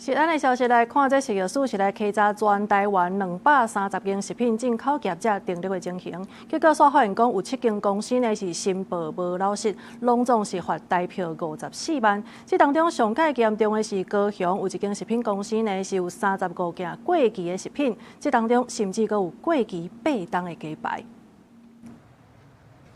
食安的消息來看，這食藥署是來稽查全台灣230間食品進口業者登錄的情形，結果煞發現講有七間公司呢是申報無老實，攏總是罰台票54萬。這當中上蓋嚴重的是高雄有一間食品公司呢是有35件過期的食品，這當中甚至閣有過期8冬的雞排。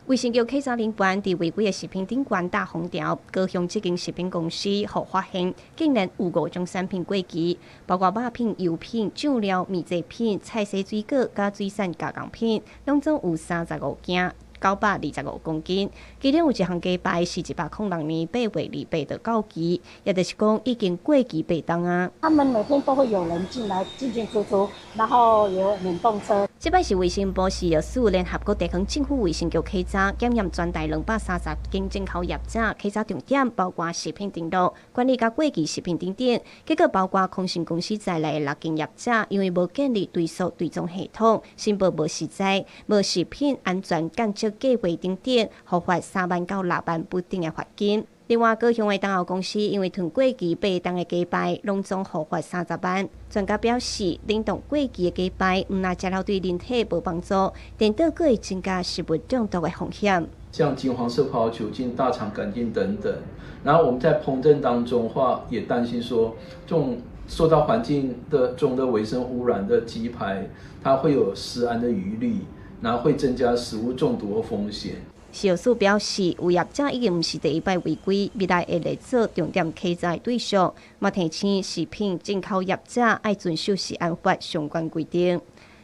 衛生局稽查人員佇違規的食品頂懸打封條，高雄這間食品公司予發現，竟然有五種產品過期，包括肉品、油品、醬料、麵製品、菜蔬水果、佮水產加工品，攏總有35件，925公斤。其中有一項雞排是106年8月28就到期，也就是講已經過期8冬啊。他們每天都會有人進來進進出出，然後有冷凍車。這擺是衛生部食藥署聯合各地方政府衛生局稽查檢驗全台230間進口業者，稽查重點包括食品登錄、管理佮過期食品等等。結果包括康盛公司在內的六間業者，因為無建立追溯追蹤系統，申報無實在、無食品安全監測計劃等等，予罰3萬到6萬不等的罰金。另外，高雄的東澳公司因為囤過期8冬的雞排，攏總予罰30萬。專家表示，冷凍過期的雞排，毋但食了對人體無幫助，顛倒閣會增加食物中毒的風險。像金黃色葡萄球菌、大腸桿菌等等。然後我們在烹飪當中話，也擔心說，這種受到環境的中的微生物污染的雞排，它會有食安的疑慮，然後會增加食物中毒的風險。食藥署表示，有業者已經毋是第一擺違規，未來會列做重點稽查的對象，嘛提醒食品進口業者愛遵守食安法相關規定。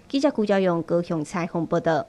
記者辜昭勇高雄採訪報道。